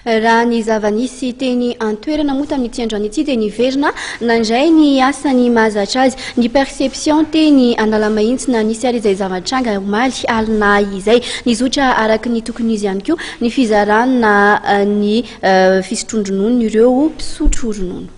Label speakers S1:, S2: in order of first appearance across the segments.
S1: Raha ny zava-nisy teny an-toerana moa tamin'ity androany ity dia niverina nandray ny asany mahazatra azy ny perception teny Analamahitsy na nisy ary izay zava-nitranga omaly alina izay. Nizotra araka ny tokony izy ihany koa ny fizarana ny fisotroan-drononon'ireo mpisotro ronono.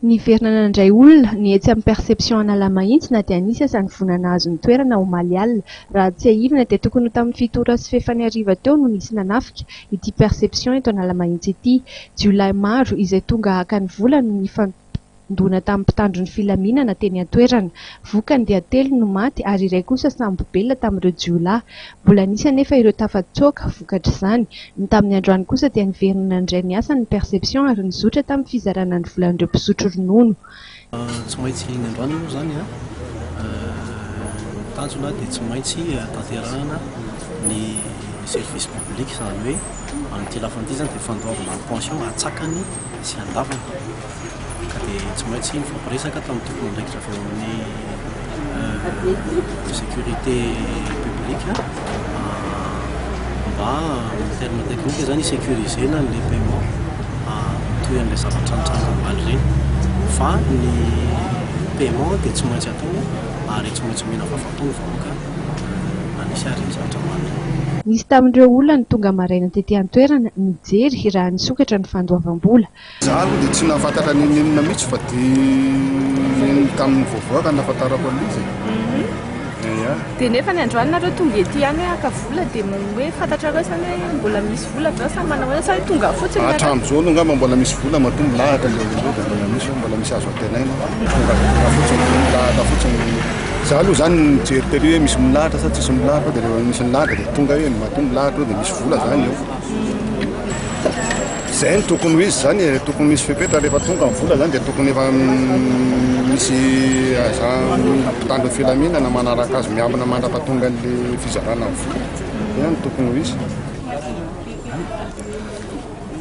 S2: Niverina nandray olona ny etsy amin'ny Perception Analamahitsy na dia nisy aza ny voina nahazo ny toerana omaly alina. Raha tsiahivina dia tokony ho tamin'ny 7 ora sy fahefany hariva teo no nisy nanafika ity Perception eto Analamahitsy ity. Jiolahy maro izay tonga haka ny vola no nifandona tamin'ny mpitandro ny filaminana teny an-toerana. Vokany dia telo no maty ary iray kosa sambo-belona tamin'ireo jiolahy. Mbola nisy anefa ireo tafatsoaka vokatr'izany. Ny tamin'ny androany kosa dia niverina nandray ny asany ny Perception ary nizotra tamin'ny fizarana ny volan'ireo mpisotro ronono.
S3: Tsy maintsy ny androany moa izany ny tanjona dia tsy maintsy tanterahana ny service public izany hoe amin'ity lafiny ity izany dia fandoavana ny pension atsakany sy andavany ka dia tsy maintsy nifampiresaka tamin'ny tompon'andraikitra avy ao amin'ny sécurité publique mba amin'ny terme technique izany hi-sécuriser-na an'ilay paiement toy an'ilay zavatra nitranga omaly ireny fa ny paiement dia tsy maintsy atao ary tsy maintsy omena fahafaham-po ny vahoaka na nisy ary ny zavatra omaly ireny.
S2: Nisy tamin'ireo olona no tonga maraina tety an-toerana nijery raha nisokatra ny fandoavam-bola.
S4: Za aloha dia tsy nahafantatra n'inon'inona mihitsy fa dia ny tamin'ny vaovao ka nahafantarako an'izy e. Ia.
S5: Dia nefa ny androany nareo tonga ety ihany hoe haka vola dia hoe fantatrareo izany hoe mbola misy vola ve ao sa manao ahoana sa hoe tonga fotsiny nareo?
S4: Hatramin'izao aloha angamba mbola misy vola matoa milahatra ilay olona ireo dia mbola misy eo, mbola misy azo antenaina. Tonga tonga fotsiny dia milahatra fotsiny. Za aloha izany nijery tery hoe misy milahatra sa tsisy milahatra dia rehefa misy milahatra dia tonga hoe matoa milahatra eo dia misy vola izany eo. Zay no tokony ho izy zany e, tokony misy fepetra rehefa tonga ny vola zany dia tokony efa misy mpitandro ny filaminana manaraka azy miambina mandra-pahatonga an'le fizarana ny vola, zay no tokony ho izy.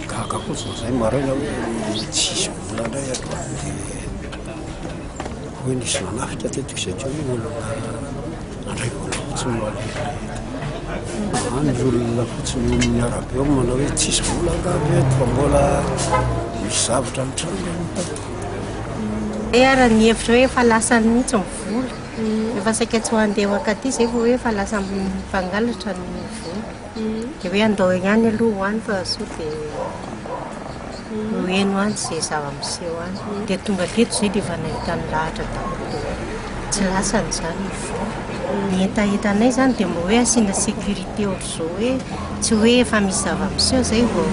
S6: Gaga fotsiny zay maraina hoe tsisy vola indray androany dia hoy nisy nanafika teto izay teo hoe olona nandray vola fotsiny no alefa eto. Any ny olona fotsiny eo amin'ny arabe eo manao hoe tsisy vola angamba eto fa mbola misy zavatra mitranga ny tato.
S7: Zay ary nihevitra hoe efa lasany mihitsy ny vola. Efa saika tsy ho handeha ho ankaty zay vao hoe efa lasan'ny mpangalatra ny vola. Dia hoe andao ihany aloha ho any fa sao dia ho heno any izay zava-miseho any. Dia tonga teto izay dia efa nahita ny lahatra daholo dia hoe tsy lasany izany ny vola. Ny hetahetanay izany dia mba hoe asiana sécurité ohatr'izao hoe tsy hoe efa misy zava-miseho izay vao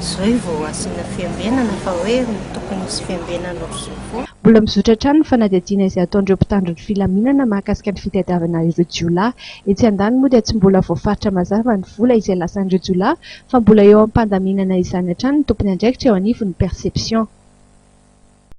S7: izao vao asiana fiambenana fa hoe tokony hisy fiambenana ohatr'izao foana.
S2: Mbola mizotra hatrany ny fanadihadiana izay ataon'ireo mpitandro ny filaminana mahakasika ny fitadiavana ireo jiolahy. Etsy andaniny moa dia tsy mbola voafaritra mazava ny vola izay lasan'ireo jiolahy fa mbola eo am-pandaminana izany hatrany ny tompon'andraikitra eo anivon'ny Perception.